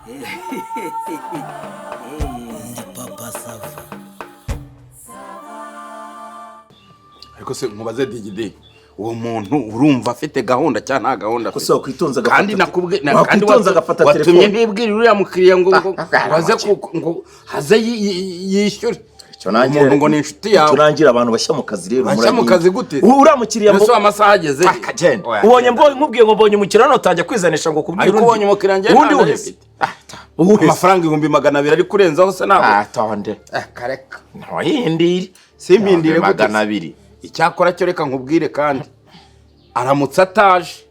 Ndi Papa Sava. Ariko se nkubaze, Digidi, uwo muntu urumva afite gahunda cyangwa nta gahunda Ko afite? se wakwitonze agafata Kandi nakubwiye kandi wakwitonze agafata watumye telefone. ntibwira uriya mukiriya ngo aze ngo aze yishyure. Icyo nanjye Umuntu ngo ni inshuti yawe. Icyo nangira abantu bashya mu kazi rero. Bashya mu Muragiye. kazi gute? Uriya mukiriya Mbese amasaha ageze? Akagenda. Oya, Ubonye agenda. mbonye nkubwiye ngo mbonye umukiriya hano, utangiye kwizanisha ngo kubwira Ariko undi. ubonye umukiriya, njye Uwundi nta wese. mfite. Uwuhe? Amafaranga 200,000 ari kurenzaho se ntabwo? Ah, tonde. Kareka. Ntuhindire. Simpindire gute se? 200. Icyakora cyo reka nkubwire, kandi aramutse ataje,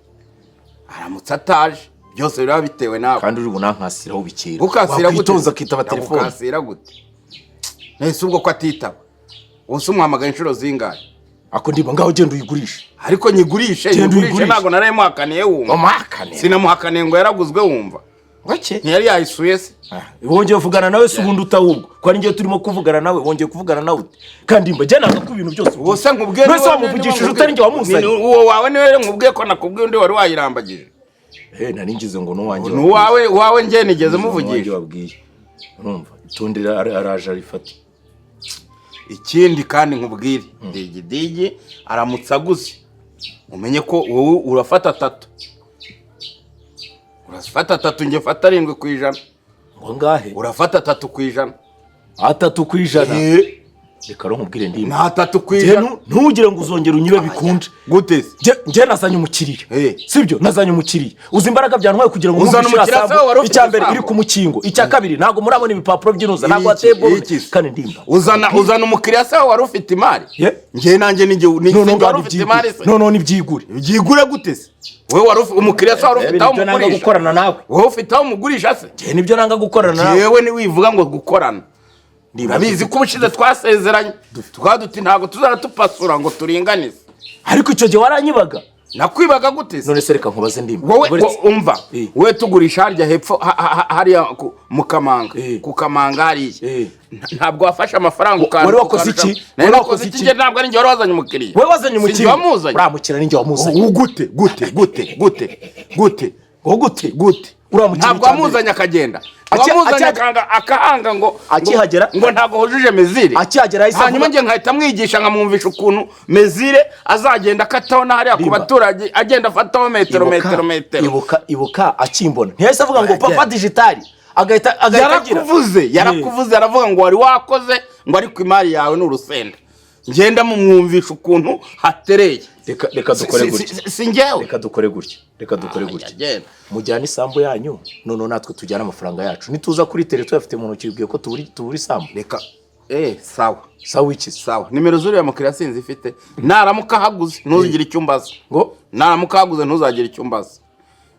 aramutse ataje, byose biba bitewe nawe. Kandi uri bunankasiraho bikira. Gukasira gute? Wakwitonza akitaba telefone. Gukasira gute? Nese ubwo ko atitaba, ubu se umuhamagaye inshuro zingahe? Ako ndiba, ngaho genda uyigurishe. Ariko nyigurishe? Genda Nyigurishe? uyigurishe. Ntabwo narayimuhakaniye, wumva? Umuhakane. Sinamuhakaniye ngo yaraguzwe, wumva? Wake. Ntiyari yayisuye se? Wongeye kuvugana nawe se ubundi utawubwo ko ari njyewe turimo kuvugana nawe? Wongeye kuvugana nawe ute? Kandi mba njye nanga ko ibintu byose Ubu se nkubwiye Mbese wamuvugishije utari njye wamuzanye? Uwo wawe niwe nkubwiye ko nakubwiye undi wari wayirambagije. Eh, nari ngize ngo n'uwanjye. Ni uwawe, uwawe njye nigeze N'uwanjye muvugisha. wabwiye. Urumva, itondera, araje arifata. Ikindi kandi nkubwire, Digidigi aramutse aguze, umenye ko wowe urafata atatu, urafata atatu, njye mfata 7%. Ngo ngahe? Urafata 3%. 3%? Reka rero nkubwire, ndimba. Ni atatu ku Njye ijana. ntugire ngo uzongere unyibe bikunde. Gute se? Njye nazanye umukiriya. Eh. Sibyo? Nazanye umukiriya. Uzi imbaraga byantwaye kugira ngo Uzana mwumvishe umukiriya iriya se wari sambu? ufite Icya mbere, isambu? iri ku mukingo. Icya kabiri, ntabwo murabona ibipapuro by'inuza, ntabwo wateye borune. Iki se? Kandi ndimba. Uzana umukiriya se wari ufite imari? Ye. Njye nanjye ni njye ni Noneho njye ngaho wari ufite imari nibyigure. se? Noneho nibyigure. Byigure gute se? Wowe wari ufite umukiriya se wari ufite aho Nibyo nanga umugurisha? gukorana nawe. Wowe ufite aho umugurisha se? Njye nibyo nanga gukorana nawe. Yewe, ntiwivuga ngo gukorana. Ndimba, Urabizi ko ubushize twasezeranye, tukaba duti ntabwo tuzara tupasura ngo turinganize. Ariko icyo gihe waranyibaga. Nakwibaga gute se? None se reka nkubaze, ndimba. Wowe umva. Eh. Wowe tugurisha harya hepfo hariya mu Kamanga, Eh. ku Kamanga hariya, Eh. Ntabwo wafashe amafaranga Wari wakoze ukandusha- iki? Nari Wari nakoze wakoze iki? iki? Njye ntabwo ari njye wari wazanye umukiriya. Wowe wazanye Si njye umukiriya. wamuzanye. Uriya mukiriya ninjye wamuzanye. Gute, gute, gute, gute, gute? Ngo gute? Gute? Uriya mukiriya Ntabwo icya mbere. wamuzanye akagenda, wamuzanye akahanga ngo Akihagera- ngo ntabwo hujuje mesure. Akihagera yahise Hanyuma avuga- njye nkahita mwigisha, nkamwumvisha ukuntu mesure azagenda akataho na hariya ku Riba. baturage, agenda afataho metero, metero, metero. Ibuka akimbona ntiyahise avuga ngo "Papa Digital", agahita agira Yarakuvuze, yarakuvuze, aravuga ngo wari wakoze, ngo ariko imari yawe ni urusenda. Ngenda mumwumvisha ukuntu hatereye. Reka dukore gutya. Si njyewe. Reka dukore gutya, reka dukore gutya. Agenda. Mujyane isambu yanyu, noneho natwe tujyane amafaranga yacu. Nituza kuri tere tuyafite mu ntoki, wibwiye ko tubura isambu? Reka, sawa. Sawa iki se? Sawa. Nimero z'uriya mukiriya sinzi ifite. Naramuka ahaguze ntuzigire icyo umbaza. Ngo? Naramuka ahaguze ntuzagire icyo umbaza.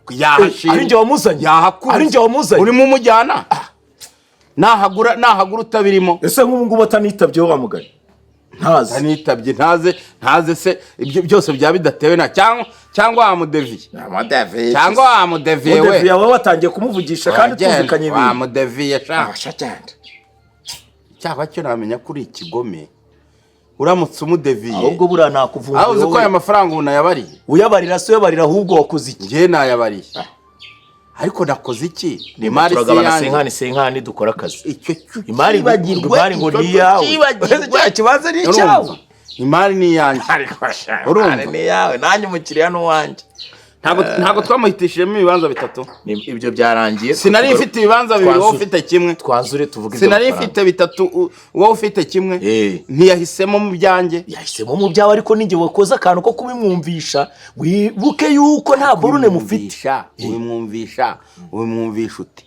Yahashimye. Ari njye wamuzanye? Yahakuze. Ari njye wamuzanye? Urimo umujyana, nahagura, nahagura utabirimo. Ese nk'ubu ngubu atanitabye wa mugani, ntazi? Anitabye ntaze, ntaze se ibyo byose byaba bidatewe na cyangwa wamudeviye, cyangwa wamudeviye we? Mudeviye wawe watangiye kumuvugisha kandi Wagenda, twumvikanye ibintu. Wamudeviye sha. Abasha cyane. Cyaba cyo namenya ko uri ikigome uramutse umudeviye. Ahubwo buriya nakuvumbura. Aho uzi ko Wowe. aya mafaranga ubu nayabariye? Uyabarira se? Uyabarira ahubwo wakoze iki? Njye nayabariye, ariko nakoze iki? Ni imari si Turagabana iyanjye. 50 50, dukora akazi. Icyo Imari cyibagirwe, imari ngo icyo ni iyawe. cyibagirwe. Cya kibanza ni icyawe. Urumva? Imari ni iyanjye. Urumva? Imari ni iyawe, nanjye umukiriya ni uwanjye. Ntabwo twamuhitishijemo ibibanza bitatu? Ibyo byarangiye. Sinari mfite ibibanza bibiri, wowe Twanzure. ufite kimwe? Twanzure tuvuge Sinari iby'amafaranga. mfite bitatu, wowe ufite kimwe? Eh. Ntiyahisemo mu byanjye? Yahisemo mu byawe, ariko ninjye wakoze akantu ko kubimwumvisha. Wibuke yuko nta borune mufite. Ubimwumvisha, ubimwumvisha, ubimwumvisha ute?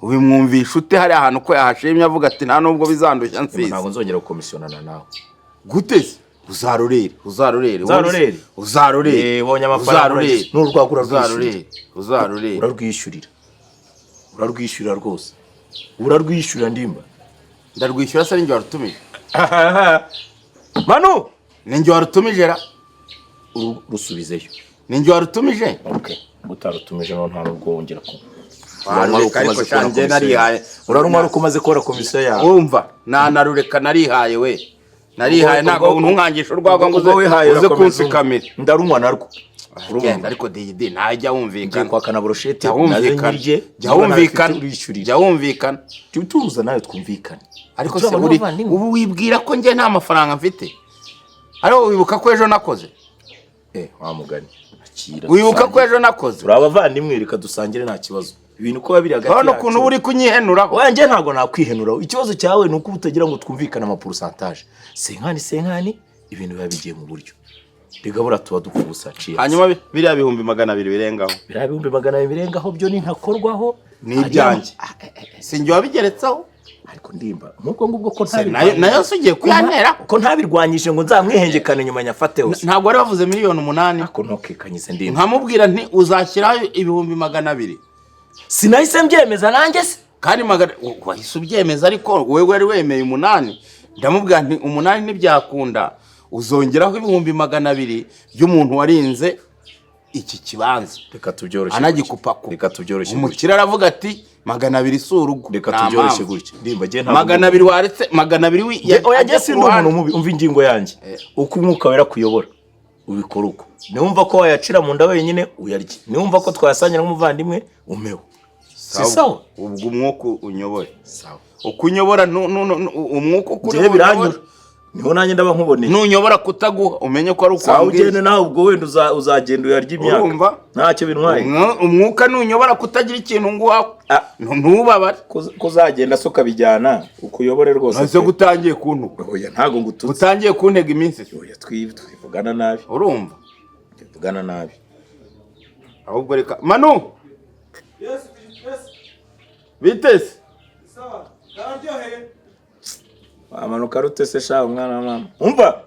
Ubimwumvisha ute hariya hantu ko yahashimye, avuga ati nta nubwo bizandushya nsize? Ntabwo nzongera gukomisiyonana nawe. Gute se? Uzarorere, uzarorere. Uzarorere? Uzarorere. Eh, ubonye amafaranga. Uzarorere. N'urwagwa urarwishyurira. Uzarorere, uzarorere. Urarwishyurira, urarwishyurira rwose, urarwishyurira, ndimba. Ndarwishyura se? Ninjye warutumije? Manu. Ninjye warutumije ra? Rusubizeyo. Ninjye warutumije? Okay, utarutumije noneho nta nubwo wongera ku Warureka, ariko sha, njye narihaye. Urarunywa ari uko umaze kubona komisiyo yawe. Wumva, nanarureka, narihaye we, narihaye. Ntabwo ntunkangisha urwagwa ngo Ubwo wihaye uze urakomeza unywa. kunsikamira. Ndarunywa narwo. Genda, ariko diyidi ntajya Ngiye wumvikana. kwaka na brochette Jya nazo wumvikana, nyirye. jya Niba nawe ufite wumvikana, urishyurira. jya wumvikana. Jya utuza nawe twumvikane. Ariko se Turabona uri abavandimwe. ubu wibwira ko njye nta mafaranga mfite? Ariko wibuka ko ejo nakoze? Wa mugani, akira. Wibuka ko Dusangire. ejo nakoze? Turi abavandimwe, reka dusangire, nta kibazo. Ibintu uko biba biri hagati Urabona ukuntu uba uri kunyihenuraho? Wanjye ntabwo nakwihenuraho. Ikibazo cyawe ni uko uba utagira ngo twumvikane ama pourcentage. Cinquante cinquante, ibintu biba bigiye mu buryo. Rega buriya tuba dupfa ubusa. Cheers. Hanyuma biriya 200,000 birengaho? Biriya 200,000 birengaho byo ni ntakorwaho. Ni ibyanjye, si njye wabigeretseho. Ariko ndimba nk'ubwo ngubwo ko Se, nayo se ugiye kuyanteraho? Ko ntabirwanyije ngo nzamwihengekane nyuma nyafateho? Ntabwo wari wavuze miliyoni 8? Ariko ntukikanyize, ndimba. Nkamubwira nti uzashyiraho 200,000. Sinahise mbyemeza nanjye se? Kandi magana wahise ubyemeza, ariko wowe wari wemeye 8. Ndamubwira nti 8 ntibyakunda, uzongeraho 200,000 by'umuntu warinze iki kibanza. Reka tubyoroshye Anagikupakupa. Reka tubyoroshye gutya. Umukire aravuga ati 200 si urugo. Reka Nta tubyoroshye mpamvu. gutya, ndimba. Njye ntabwo 200 waretse 200 Oya, njye ajya ku sindi ruhande. umuntu mubi. Umva ingingo yanjye: uko umwuka wera kuyobora ubikora uko. Niwumva ko wayacira mu nda wenyine, uyarye. Niwumva ko twayasangira nk'umuvandimwe, umeho. Si sawa? Ubwo umwuka unyobore. Sawa. Uko unyobora umwuka ukuri Njyewe biranyura, niho nanjye ndaba nkuboneye. Nunyobora kutaguha, umenye ko ari uko Sawa. wambwiye. Ugende nawe ubwo, wenda uzagenda uyarya imyaka. Urumva? Ntacyo bintwaye. Umwuka nunyobora kutagira ikintu nguha, Ah. ntubabare. Ko uzagenda se ukabijyana, ukuyobore rwose. Ese ko utangiye kuntuka? Oya, ntabwo ngututse. Utangiye kuntega iminsi se? Oya, twivugana nabi. Urumva? Twivugana nabi. Ahubwo reka manu bitese. Wamanuka rute se sha umwana wa mama? Umva,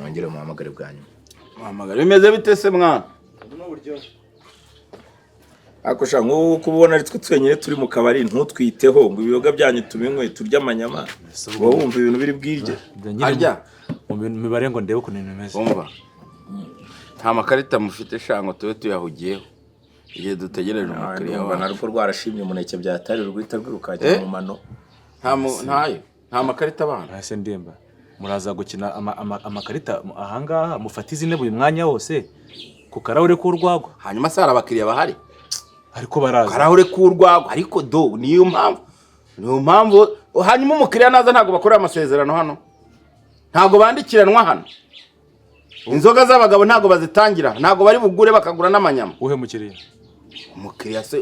nongere muhamagare bwa nyuma. Muhamagara. Bimeze bite se mwana? Ariko sha, nk'ubu kuba ubona ari twe twenyine turi mu kabari, ntutwiteho ngo ibiyoga byanyu tubinywe, turye amanyama, uba wumva ibintu biri bwirye. Arya. Mu mibare ngo ndebe ukuntu ibintu bimeze. Umva, nta makarita mufite sha ngo tube tuyahugiyeho igihe dutegereje umukiriya Ndumva wacu? narwo rwarashimye umuneke byatari rwita rwirukajya Eh? mu mano. Nta ntayo, nta makarita abana. Ese ndimba, muraza gukina amakarita ahangaha, mufate izi ntebe uyu mwanya wose ku karahure k'urwagwa? Hanyuma se hari abakiriya bahari? Ariko baraza. Karahure k'urwagwa, ariko do niyo mpamvu hanyuma umukiriya naza, ntabwo bakorera amasezerano hano, ntabwo bandikiranwa hano. Inzoga z'abagabo ntabwo bazitangira, ntabwo bari bugure bakagura n'amanyama. Uhe mukiriya? Umukiriya se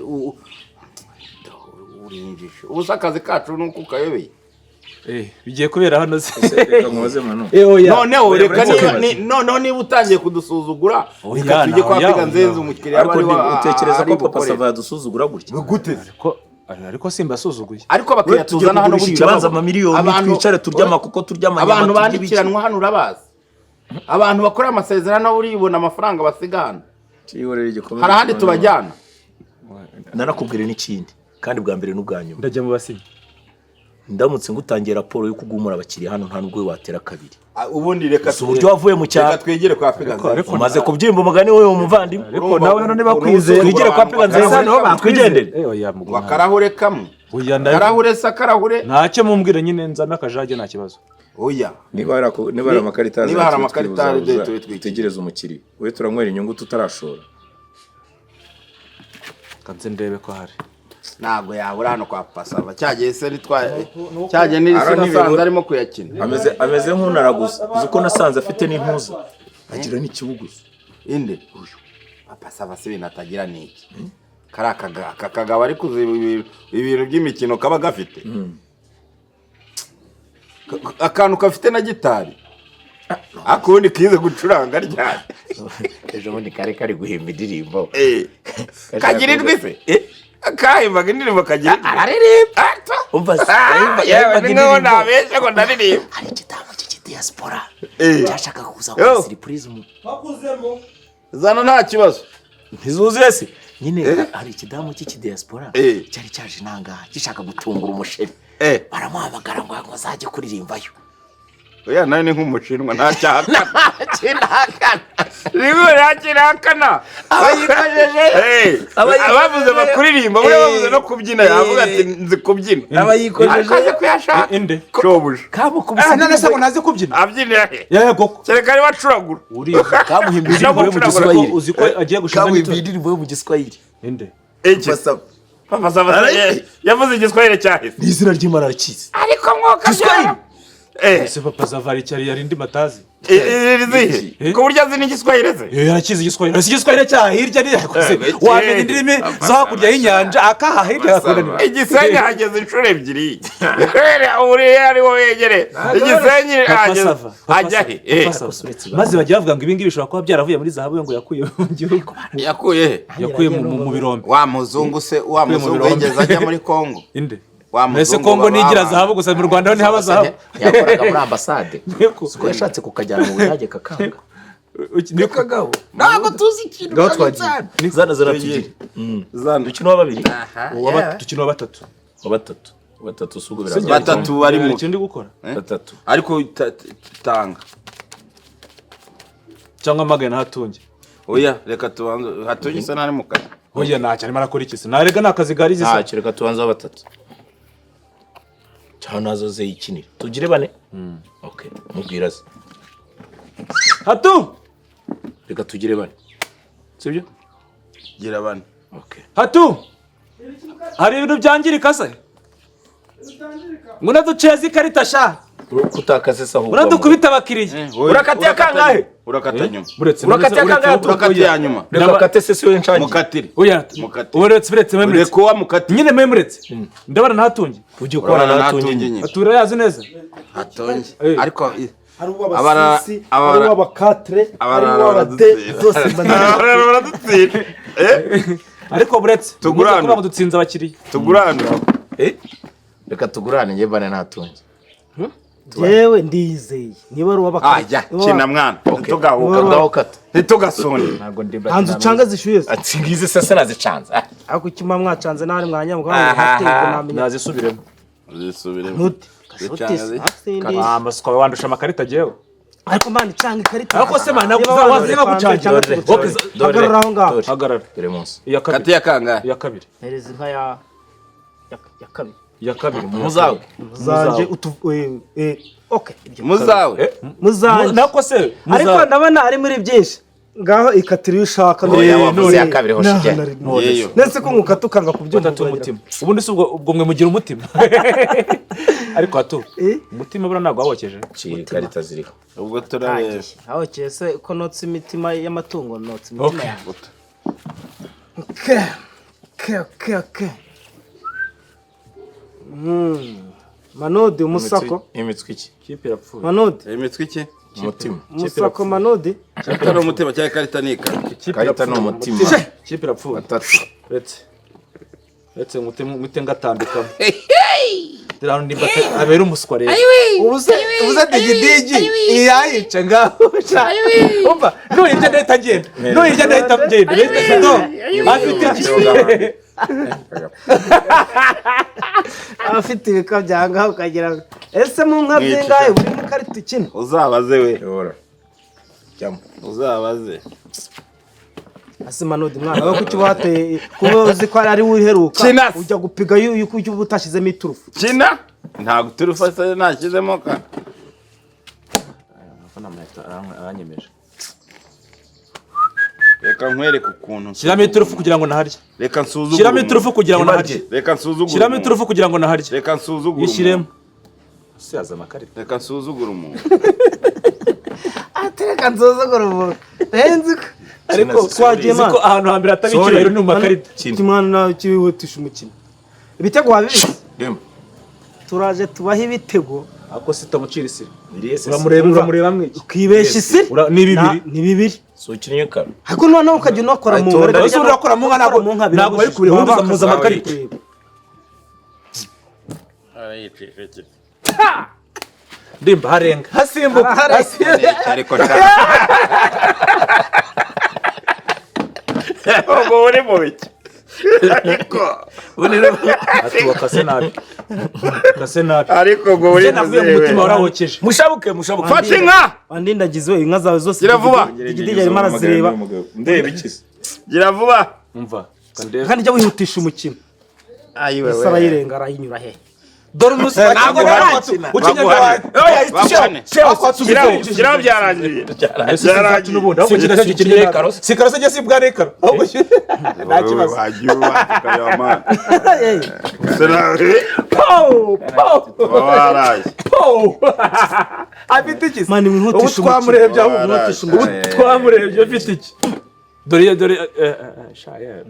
urinjishe ubu se akazi kacu ni uko ukayobeye? Bigiye kubera hano se? Reka nkubaze, manu. Oya. Noneho Oya, reka uretse niba kwibaza. noneho niba utangiye kudusuzugura, Oya, reka tujye kwa oya, Piga oya. Nzenze, umukiriya Ariko aba ariwe utekereza ari ko Papa bukorere. Sava yadusuzugura gutya? Gute se? Ariko simbasuzuguye. Ariko abakiriya Tugiye tuzana hano kugurisha buriya ikibanza urababona. amamiliyoni, twicare turye amakoko, turye amanyama, Abantu turye ibiki. bandikiranwa hano urabazi, abantu bakora amasezerano buribona amafaranga basiga hano. Cyihorere igikomere. Hari ahandi tubajyana? Narakubwira n'ikindi kandi, bwa mbere n'ubwa nyuma. Ndajya mu basinyi. Ndamutse ngutangiye raporo yo kugumura abakiriya hano, nta nubwo watera kabiri. Ubundi reka Si uburyo wavuye mu cyaro. Reka twigire kwa Piga Nzenze. Ariko Umaze kubyimba umugani wowe umuvandimwe. Ariko nawe hano nibakwizeye. Twigire kwa Piga Nzenze, twigendere. Oya, Ngo muguma. akarahure kamwe? Oya, Akarahure se, akarahure? Ntacyo mumbwira nyine, nzana akajage, nta kibazo. Oya. Niba hari niba hari amakarita, Niba hari amakarita, hari ibyo tube twikiye. Dutegereze umukiriya, we turanywera inyungu tutarashora. Kanze ndebe ko hari. Ntabwo yabura hano kwa Pasava. Cyagiye se nitwa cyagiye n'irisi Ara nasanze ntibibura. arimo kuyakina. Ameze nk'unaraguza. Uzi ko nasanze afite n'intuza, agira n'ikibuguzo? Inde uyu Papa Sava se ibintu atagira ni iki? Kari aka kagabo ari kuzi ibintu by'imikino kaba gafite akantu gafite na gitari, ariko ubundi kize gucuranga ryari? Ejo bundi kari kari guhimba indirimbo. Kagira ijwi se? Kahimbaga indirimbo, kagira ijwi? Araririmba. Umva se, Yewe, yahimbaga ni nkaho indirimbo. nabeshye ngo ndaririmba. Hari igitambo cy'ikidiyasipora cyashakaga kuza Yo. gukora surprise mu Zana, nta kibazo. Ntizuzuye se? Nyine hari ikidamu cy'ikidiyasipora cyari cyaje inangaha gishaka gutungura umusheri. Baramuhamagara ngo azajye kuririmbayo. Oya, nawe ni nk'umushinwa, nta cyahakana. Kinahakana. Rimwe nta kinahakana. Abayikojeje. Abayikojeje. Abavuze bakuririmba, buriya bavuze no kubyina, yavuga ati nzi kubyina. Abayikojeje. Ariko azi kuyashaka. Inde? Shobuja. Kamukubise. Ah, none se ngo ntazi kubyina? Abyinira he? Yego. Kereka ariwe acuragura. Uriya Kamuhimba No indirimbo yo mu gucuragura. Giswahili. Uzi ko agiye gushinga Kamuhimba n'itorero. indirimbo yo mu Giswahili. Inde? Iki? Papa Papa Sava yavuze igiswahili cyahise. Ni izina ry'Imana, arakizi. Ariko mwuka. Giswahili. Ese Papa Sava cyari yari indi matazi? Irizihe? Ku buryo azi n'igiswahili se? Yarakizi igiswahili. Ese igiswahili cyaha hirya ni yakoze. Eh, Wamenya indimi zo hakurya y'inyanja, akaha hirya hakunanira. Igisenyi hageze inshuro ebyiri. Uriya ari wowe wegereye Igisenyi. Papa Hageze Sava, Papa ajya Sava, he? Papa Sava. Maze bajya bavuga ngo ibi ngibi bishobora kuba byaravuye muri zahabu ngo yakuye mu gihugu. Yakuye he? Yakuye mu birombe. Wa muzungu se, wa Yakuye mu muzungu birombe. yigeze ajya muri Kongo? Inde? Wa Mbese muzungu Kongo baba nigira abantu. zahabu gusa, mu Rwanda ho ntihaba zahabu? Yakoraga muri ambasade. Niko. Siko yashatse kukajyana mu Budage kakanga? Niko. Kagabo, ntabwo tuzi ikintu. Ngaho twagiye. Zana, zana tugire. Zana. Dukino wa babiri. Dukino wa batatu. Wa batatu, batatu si ubwo biraza. Batatu bari mu Icyo ndi gukora. Batatu. Ariko tanga. Cyangwa magana hatunge. Oya, reka tubanze hatunge isa n'ari mu kazi. Oya, ntacyo arimo arakora iki se? Narega ni akazi gari zisa. Ntacyo, reka tubanze wa batatu cyangwa nazo ziyikinire, tugire bane. Okay, mubwira se. Hatu! Reka tugire bane, sibyo? Gira bane. Okay. Hatu! Hari ibintu byangirika se? Nguna duceze ikarita sha. Kutakase se ahubwo? Uradukubita abakiriya. Urakatiye kangahe? Urakata nyuma. Buretse. Urakatiye kangahe? Urakatiye ya nyuma. Reka kate se, siwe nshangi. Mukatire. Oya. Mukatire. Uretse, uretse, muretse. Reka uwa mukatire. Nyine mwe muretse. Ndabona ntatunge. Ujye ukora. Urabona Natunge. natunge nyine. Atura yazi neza. Hatunge. Eh. Ariko Hari uw'abasisi, hari uw'abakatire, hari abarara uw'abade, baradutsinda. zose mba Abarara baradutsinda. Ariko buretse. Tugurane. Muze kuba ngo dutsinze abakiriya. Tugurane. Reka tugurane, njye bane natunge. Yewe, ndiyizeye niba ari Ajya uw'abakatire. kina mwana, ntitugahuka. Ngaho kata. Ntitugasonde. Ntabwo ndi. Hanze ucanga zishyuye se? Ati ngize se, nazicanze. Ah. Ariko ikima mwacanze nawe mwanyamukaba. Nazisubiremo. Zisubiremo. Ntuti. Zicanga Kashuti. Ah, masuka wandusha amakarita jewe. Ariko man, canga ikarita. Ariko se man, Niba wazi wanze nkagucangira. cyangwa Dore, tugucange. dore, Hagarara aho ngaho. dore. Hagarara. Dore munsi. Iya kabiri. Kati ya kangahe? Iya kabiri. Mpereza inka ya kabiri. Iya kabiri. Muzawe. Muzanjye utu okay, ibyo. Muzawe. Muzanjye. Nako se. Ariko ndabona ari muri byinshi, ngaho ikatira iyo ushaka. Oya, wavuze iya kabiri, hoshi ijya. Yeyo. Ndetse ko ngukata ukanga kubyumva. Batatu umutima. Ubundi se ubwo mwe mugira umutima? Ariko hatu. Eh? Umutima buriya ntabwo wawokeje. Cira ikarita ziriho. Ubwo turareba. Aho se ko notsa imitima y'amatungo, notsa imitima Okay. yanjye. Okay. Manodi, umusako. Imitwe iki? Kipe irapfuye. Manodi. Imitwe iki? Umutima. Umusako, Manodi. Ikarita ni umutima cyangwa ikarita ni ikarita? Kipe Ikarita ni irapfuye. umutima. Kipe irapfuye. Batatu. Uretse. Uretse ngute ngatambikamo. Dore hano nimba abera umuswa rero. Ubuze digidigi iyayica ngaho sha. Umva, nuyirya ndahita ngenda. Nuyirya ndahita ngenda. Ndahita no. Afite iki? Abafite ibika byangaho ukagira ngo ese mu nka zingahe buri mukarita ukina? Uzabaze we. Yora. Jyamo. Uzabaze. Ase Manodi, mwana we, kuki wateye kuba uzi ko ari we uheruka? Kina se. Ujya gupiga yuko uba utashyizemo iturufu. Kina ntabwo turufa se nashyizemo ka. Aranyemeje. Reka nkwereke ukuntu. Shyiramo iturufu kugira ngo naharye. Reka nsuzugure Shyiramo umuntu. iturufu kugira ngo naharye. Reka nsuzugure Shyiramo umuntu. iturufu kugira ngo naharye. Reka nsuzugure Yishyiremo. umuntu. Se yaza amakarita. Reka nsuzugure umuntu. Atereka nzozogora umuntu nzi ko Ariko twagiye uzi ko mana. ahantu hambere hataba icyubahiro ni mu makarita. Kimwana nawe kiwihutisha umukino, ibitego wabibizi. Demu. Turaje tubahe ibitego. Ako sitamucira isiri. Iriye se. Uramureba, uramureba mwiki. Ukibesha isi. Ni bibiri. Ni bibiri. Si ukinnye kare. Ariko noneho ukajya unakora mu Ayitonda. nka. Ese urakora mu nka, ntabwo bari kureba ubundi uzamuza amakarita. Ndimba harenga. Hasimbuka. Hasimbuka. Ariko ubwo uri mu biki? Ariko Ati wakase nabi, kase nabi. Ariko ngo uri Njye navuye mu mutima warahokeje. Mushabuke, mushabuke. Fata inka. Wandindagize we, inka zawe zose. Gira vuba. Digidigi arimo arazireba. Ndeba iki se? Gira vuba. Umva kandebe. Kandi jya wihutisha umukino. Ayiwe. Ese arayirenga, arayinyura he? Dore umuswa. Ntabwo Ukinyarwanda. Baguhane. Shyiraho, shyiraho, byarangiye. Byarangiye. N'ubundi ahubwo kina cyo Kina karo. Si karose njye si bwa rekaro, ahubwo nta kibazo. Wagiye ubanza ukareba, man. Gusa nawe Pow, pow, uba waraye. Pow. Afite iki se? Mani, Ubu wihutisha umukino. twamurebye ahubwo. Waraye. Ubu twamurebye, afite iki? Dore, dore, sha ye,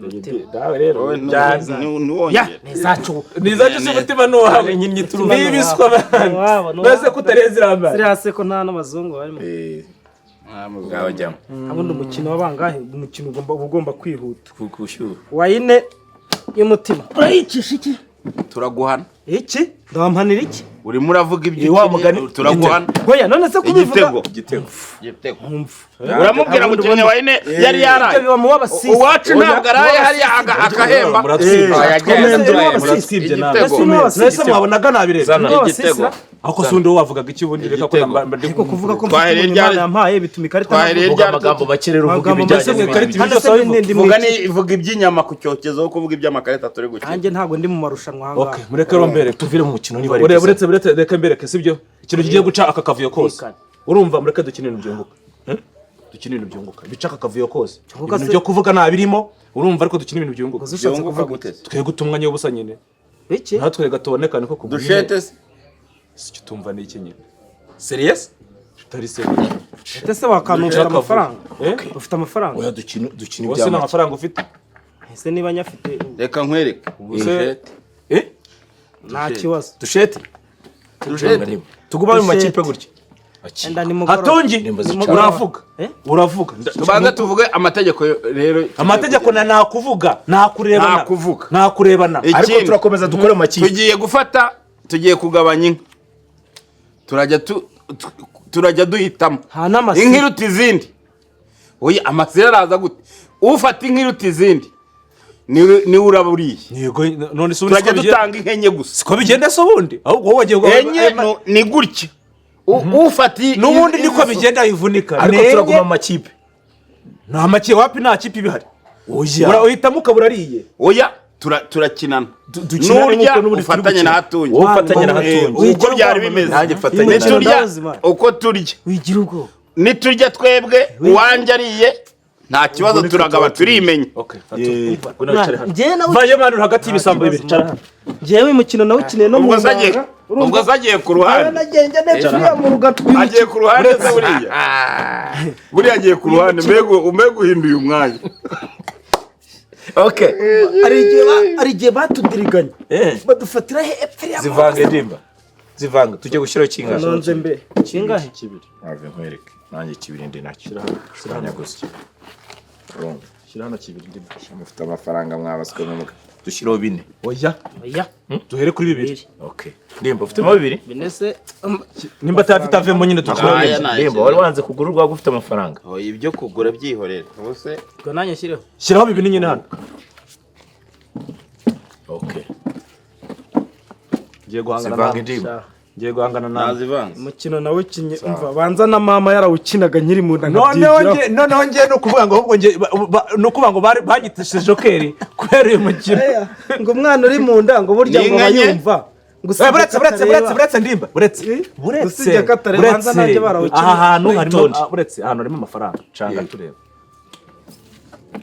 dawe rero. Wowe ntiwongere. Ni izacu. Nizacu se? Umutima ni uwawe, n'ibiswa abandi. Wabo, ni Mbese ko utarenze irambaye. Ziriya se ko nta n'abazungu barimo? Ngaho jyamo. Ubundi umukino w'abangahe? Umukino ugomba, uba ugomba kwihuta. Kushyuha. Wayine y'umutima urayicisha iki? Turaguhana. Iki ndampanira iki? Urimo uravuga ibyo Wa ukeneye, mugani- turaguhana. Hoya, none se kubivuga? Igitego. Igitego. Igitego. Uramubwira ngo ukeneye wayine yari Ibyo yaraye. biba mu w'abasisi. Uwacu ntabwo araye hariya akahemba. Muratwibye. Oya, genda. Muratwibye nawe. Igitego. Ese ni uw'abasisi? Mwese mwabonaga nabireba. Zana. N'uw'abasisi? Ariko si undi wo wavugaga iki ubundi? Reka ko Igitego. ndi Ariko kuvuga ko mfite Twahereye umuntu Imana ryari- yampaye bituma ikarita Twahereye Vuga ryari amagambo make rero, uvuga Amagambo ibijyanye make, n'ibindi. ikarita. Hano se ndi mu Vuga iki? ni vuga iby'inyama ku cyokezo, aho kuvuga iby'amakarita turi gukina. Nanjye ntabwo ndi mu marushanwa aha ngaha. Okay, mureke rero mbereke. Tuvire mu mukino niba ari Ure byiza. Uretse, uretse, reka mbereke, sibyo? Ikintu kigiye guca aka kavuyo kose. Tekane. Urumva, mureke dukine ibintu byunguka. Dukine ibintu byunguka bica aka kavuyo kose. Byunguka Ibintu se- byo kuvuga nta birimo, urumva? Ariko dukine ibintu byunguka. Uzi ushatse Byunguka kuvuga gute se? Twe guta umwanya w'ubusa nyine. Iki? Natwe reka tubonekane ko kugura. Dushete se? Si icyo tumva ni iki nyine? Serious? Tutari serious. Ese wakantu ufite Akavuyo. amafaranga? Eh? Ufite amafaranga? Oya, dukina, dukina Wowe se nta iby'amake. mafaranga ufite? Ese niba nyafite? Reka nkwereke. Se Eh? Nta kibazo. Dushete. Dushete. Tuguma mu Dushete. makipe gutya. Enda nimugoroba. Hatungi. Nimba Nimugoroba. Uravuga. Eh? Uravuga. Tubanze tuvuge amategeko rero. Amategeko na nakuvuga, nakurebana. Nakuvuga. Nakurebana. Ariko Ikindi, turakomeza dukore mu makipe. Tugiye gufata, tugiye kugabanya inka. Turajya turajya duhitamo Nta n'amasiri. inka iruta izindi. Oya, amasiri araza gute? Ufata inka iruta izindi niwe uraba uriye. Yego, none se ubundi Turajya siko bigenda? dutanga inka enye gusa. Siko bigenda se ubundi? Ahubwo wowe wagiye Enye ni gutya. Ufata N'ubundi niko bigenda, ivunika. Ariko Nenye- turaguma mu makipe. Nta makipe, wapi, nta kipe ibihari. Oya. Uhitamo ukaba urariye. Oya, turakinana. Dukinane Nurya nk'uko n'ubundi turi ufatanye gukina. na Hatungi. Wowe ufatanye na Hatungi. Uko byari bimeze. Nanjye mfatanye na Niturya Ndabazi, man. uko turya, Wigira ubwoba. niturya twebwe, uwanjye ariye nta kibazo, turagaba turimenya. Okay, Hatungi. Njyewe nawe Vayo mani, uri hagati y'ibisambo bibiri, cara hano. Njyewe uyu mukino nawukiniye no mu Ubwo se agiye muganga. Ubwo se agiye ku ruhande? Nagenda neza mu rugano. Agiye ku ruhande se? Buriya buriya agiye ku ruhande, mbega uhinduye umwanya. Okay. Hari igihe batudiriganya, Eh. badufatira hepfo ya Zivange, ndimba. Zivanga. Tujye gushyiraho kingahe? Nonze mbe kingahe? Kibiri. Ave nkwereke. Nanjye kibiri ndi nacyo. Shyira gusa. Urumva. Shyira hano kibiri, ndimo. Mufite amafaranga mwabaswe n'umuga. Dushyiraho bine. Oya. Oya. Duhere kuri bibiri. Okay. Ndimba, ufitemo bibiri? Bine se? Nimba atafite avemo nyine, dukora. Aya nta Ndimba, wari wanze kugura urwagwa ufite amafaranga. Oya, ibyo kugura byihorere ubuse. Ubwo nanjye nshyireho. Shyiraho bibiri nyine hano. Okay. Ngiye guhangana Zivanga, nawe. ndimba. Ngiye guhangana nawe. Nazivanze. Umukino nawukinnye, umva, banza na mama yarawukinaga nkiri mu nda Noneho nkabyigiraho. nge, noneho nge ni ukuvuga ngo ahubwo nge ni ukuvuga ngo bari bagiteshe jokeri kubera uyu mukino. Eya, ngo umwana uri mu nda ngo burya Ni ngo inka aba nke? yumva ngo Eh, usibye buretse ko buretse atareba. buretse buretse, ndimba, buretse. Eh? Buretse. Usibye ko atareba, banza nanjye barawukina. Aha hantu harimo Witonde. Buretse, ahantu harimo amafaranga canga tureba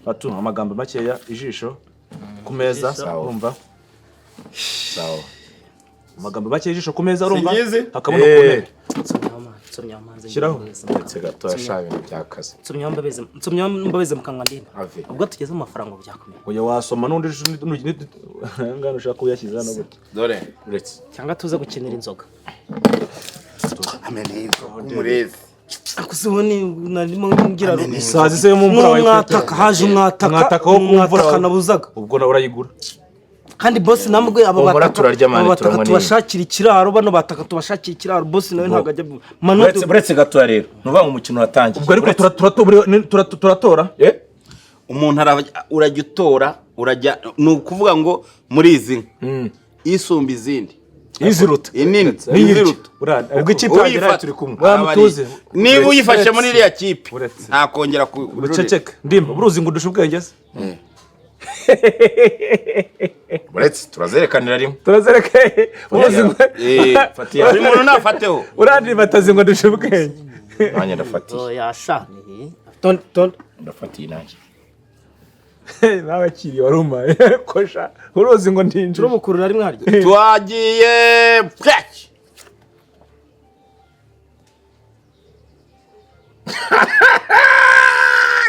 atu amagambo makeya, ijisho ku meza. Sawa. Urumva? Sawa. Amagambo make, ijisho ku meza, urumva? Singizi. Hakabona ku ntebe. Nsomyaho amazi. Shyiraho. Ndetse gato yashaka ibintu by'akazi. Nsomyaho mbabeze, nsomyaho mbabeze mu kanwa, ndimba. Ave. Ubwo tugeze mu mafaranga byakomeye. Oya, wasoma n'undi ngana ushaka kuyashyize hano gutya. Dore. Uretse. Cyangwa tuze gukenera inzoga. Amena inzoga umurezi. Gusa ubu ni narimo ngira Isazi se yo mu mvura n'umwataka haje, umwataka. Umwataka wo ku mvura. Umwataka nabuzaga. Ubwo nawe urayigura. Kandi bosi namwe aba Humura, bataka, turarya, mani, aba bataka turanywa. tubashakira ikiraro, bano bataka tubashakira ikiraro, bosi nawe ntabwo ajya manode. Uretse, uretse gatoya rero. Ni ukuvuga ngo umukino uratangiye. Ubwo ariko turatora. Eh? Umuntu urajya utora. Urajya, ni ukuvuga ngo muri izi nka isumba izindi, Iziruta. Inini. Niyirya. Iziruta. Ubwo ikipe yanjye nayo Uyifata. turi kumwe. Mutuze. Niba uyifashe muri iriya kipe, Uretse. ntakongera ku Buceceke, ndimba uruzi ngo udushe ubwenge se. Uretse turazerekanira rimwe. Turazereke uruzi ngo Fatiye. Buri muntu nafateho. Urandimba atazi ngo ndushe ubwenge. Nanjye ndafatiye. Oya sha ni Tonde, tonde. Ndafatiye nanjye. Nawe akiri wari umaye kosha uruzi ngo ndinjire. Turumukurura rimwe harya. Twagiye pwaki.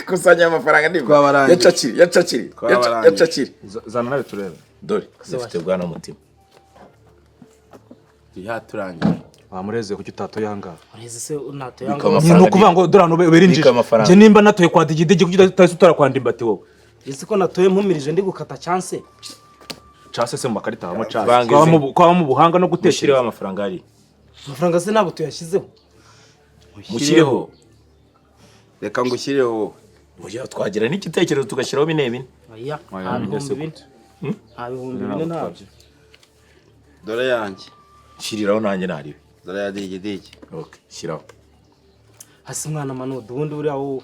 Kusanya amafaranga ndimba. Twabarangije. Yacakiri, yacakiri, Twabarangije. yacakiri. Zana nawe turebe. Dore zifite bwana mutima. Yaturangiye. Wamureze kuki utatoye ahangaha? Ureze se unatoye Bika ahangaha? amafaranga. Ni ukuvuga ngo dore ahantu ubera Bika amafaranga. Njye nimba natoye kwa Digidigi, kuki utahise utora kwa Ndimbati wowe? Ese ko natoye mpumirije ndi gukata chance? Case se mu makarita habamo case? Vanga Kwaba mu buhanga no Mushyireho gutekereza. amafaranga ari. Amafaranga se ntabwo tuyashyizeho? Mushyireho. Reka ngushyireho wowe. Oya, twagira n'igitekerezo tugashyiraho bine bine. Oya, Oya, nta bine se 4000. gute? Nta 4000 ntabyo. Dore yanjye. Shyiriraho nanjye nariwe. Dore ya Digidigi. Okay, shyiraho. Hasi mwana Manudi, ubundi buriya wowe.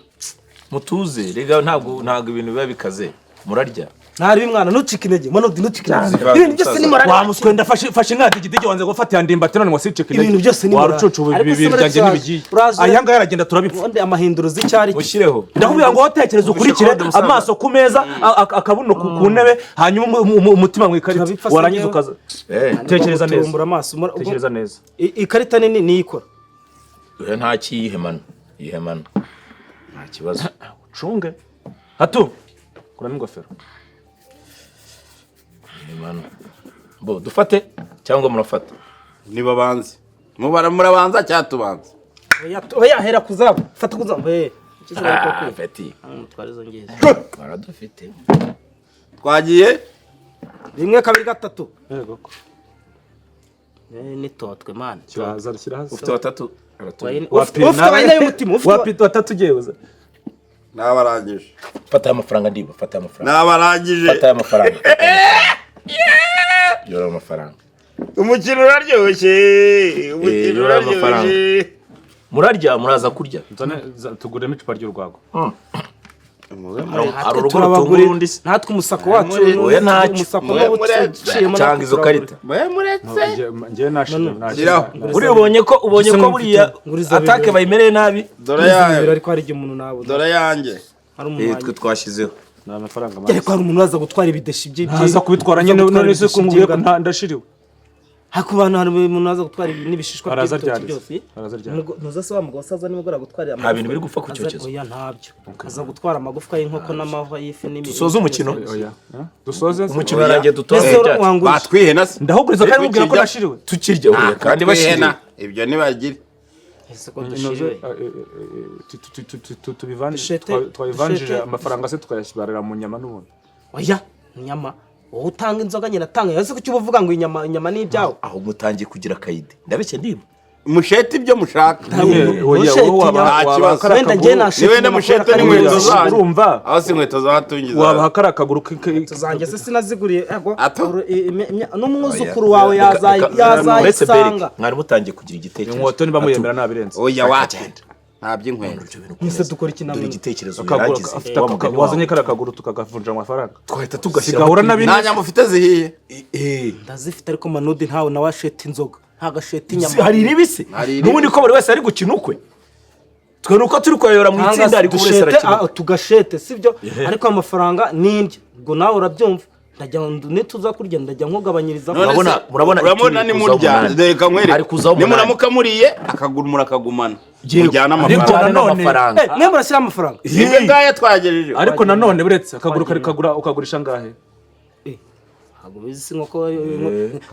Mutuze rega, ntabwo ibintu biba bikaze, murarya. Ntari mwana, ntucike intege Manudi, ntucike intege. Cyane. Ibintu byose ni morale. Wa muswe, ndafashe fashe nka Digidigi wanze gufata ya Ndimbati none ngo sicike intege. Ibintu byose ni morale. Warucucu ubu Ariko se ibintu byanjye muretse ntibigiye. uraje- Aya ngaya aragenda turabipfa. Ubundi amahinduro z'icyari. Mushyireho. Ndakubwira ngo wotekereza ukurikire kode, musaza. amaso ku meza, akabuno ku ntebe, hanyuma umutima mu ikarita. Turabipfa se Warangiza njyewe. ukaza Eh, tekereza neza. Turumbura amaso. Tekereza neza. Ikarita nini niyo ikora. Oya, nta kiyihemana yihemana, nta kibazo. Ucunge hatu kuramo ingofero. Yihemana bo dufate cyangwa murafata? Nibabanze. Mubara murabanza cyangwa tubanza? Oya, oya, hera kuzabo, fata kuzabo, eh. Ikiza bari Ah, kukwiba. feti. Mutware izo ngizo. Baradufite. Twagiye. Rimwe, kabiri, gatatu. Yego ko. Nitotwe man. Kiraza shyira hasi. Ufite batatu araturi. Ufite wayina y'umutima, ufite Wapi watatu ugiye? Nabarangije. Fata aya mafaranga ndiba, fata aya mafaranga. Nabarangije. Fata aya mafaranga. Yora amafaranga. Umukino uraryoshye. Umukino yora amafaranga. uraryoshye. Murarya, muraza kurya. Nzane tuguremo icupa ry'urwagwa. Hari urugo rutunga urundi se? Natwe umusako wacu Oya, ntacyo. umusako Mwe n'ubuciyemo. Cyangwa izo karita. Mwe muretse. Njyewe nashira. Shyiraho. Buriya ubonye ko buriya Nguriza atake bibiri. bayimereye nabi. Dore yayo. Ariko hari igihe umuntu nawe Dore yanjye. hari umuntu Eh, twe wanjye. twashyizeho. Ni amafaranga Ariko hari umuntu waza gutwara ibideshi bye. Ntaza kubitwara nyine, none se ko nguye ko ndashiriwe. Ariko abantu, hari umuntu waza gutwara n'ibishishwa Araza by'ibitoki ryari? byose. Araza ryari? Ntuza se wa mugabo asaza nimugoroba gutwara Nta bintu biri gupfa ku cyokezo. Oya, ntabyo. Aza gutwara amagufwa y'inkoko n'amahwa y'ifi n'imibiri. Dusoze umukino. Oya. Dusoze. Umukino warangiye, dutoze Ese ibyacu. wangurije? Batwihena se? Ndahuguriza kandi mubwira ko Tukirya. nashiriwe. Tukirya oya, kandi bashiriwe. Ibyo ntibagire. Ese ko dushiriwe? Twabivanjije amafaranga se, tukayashyira mu nyama n'ubundi. Oya, inyama wowe utanga inzoga nyina atanga, ese kuki uba uvuga ngo inyama, inyama ni ibyawe? Aho mutangiye kugira akayide, ndabeshya ndiba? Mushete ibyo mushaka. Nta kibazo. Wenda njye nasheta Niwe inyama mushete kubera ko ari n'inkweto inkweto zanyu. Urumva? Aho si inkweto zahatungiza. Wabaha kariya kaguru zanjye se sinaziguriye ego. Ato. N'umwuzukuru wawe Uretse Berike, yazayisanga. mwari mutangiye kugira igitekerezo. Inkweto niba muyemera nabirenze. Oya, wagenda. Nta by'inkweto. Ibyo bintu Mwese dukora iki dore namwe? igitekerezo Akaguru yaragize. afite Wa mugani wawe. wazanye kariya kaguru tukagavunja amafaranga. Twahita tugashyira Sigahura na bine. Nta nyama ufite zihiye? Eh, Ndazifite, ariko Manudi ntawe nawe asheta inzoga, ntago asheta inyama. Hari iribisi. Hari iribi. N'ubundi ko buri wese ari gukina ukwe, twe nuko turi kuyayora mu itsinda, ariko buri wese Dushete, arakina ah, tugashete sibyo, ariko amafaranga ni indyo, ubwo nawe urabyumva, ndajya nituza kurya ndajya nkugabanyiriza. None Murabona- se, murabona urabona ituri nimurya kuzaho umunani. reka nkwereke. Ari kuzaho umunani. Nimuramuka muriye akaguru murakagumana, Yego. mujyana Ariko amafaranga. nanone amafaranga. Eh, mwe murashyira amafaranga. Nibyo ngaya twagejeje. Ariko nanone buretse akaguru kari kagura ukagurisha angahe? Ntabwo bizi si inkoko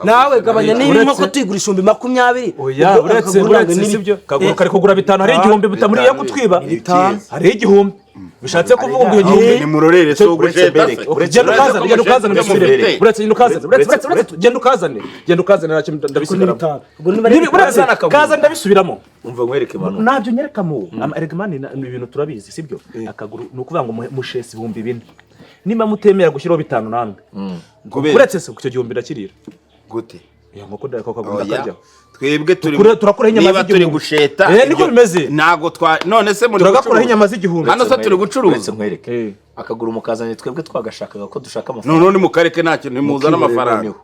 nawe gabanya niba Uretse- inkoko tuyigurisha 20,000. Oya, Ubwo uretse akaguru ntabwo uretse ni sibyo, kaguru kari kugura 5, hari igihumbi butamuriye kutwiba. Bitanu. Hari igihumbi bishatse kuvuga ngo iyo gihumbi Nimurorere si Uretse ugusheta Bereke, se. uretse Genda ukazane, genda ukazane Uretse mbisubire. Bereke. Uretse genda ukazane, uretse uretse uretse genda ukazane, genda ukazane ntacyo Ubwo ni ndabisubiramo. 5. Ubwo niba ari Nibi uretse Kazana akaguru. kaza ndabisubiramo. Umva nkwereke manu. Ntabyo nyereka mu erega mani, ni ibintu turabizi sibyo? Akaguru ni ukuvuga ngo mushesi 4000. Nimba mutemera gushyiraho 5 namwe, Kubera uretse se icyo 1000 ndakirira. Gute? Iyo nkoko ndakagunda Oya. karyaho. Twebwe turi Turakuraho inyama niba turi z'igihumbi. gusheta. Eh, niko bimeze. Ntabwo twa none se muri Turagakuraho gucuruza? inyama z'igihumbi. Hano se turi Uretse gucuruza? nkwereke. Akaguru mukazanye, twebwe twagashakaga ko dushaka amafaranga. None mu karere nta kintu, muzana amafaranga. Noneho,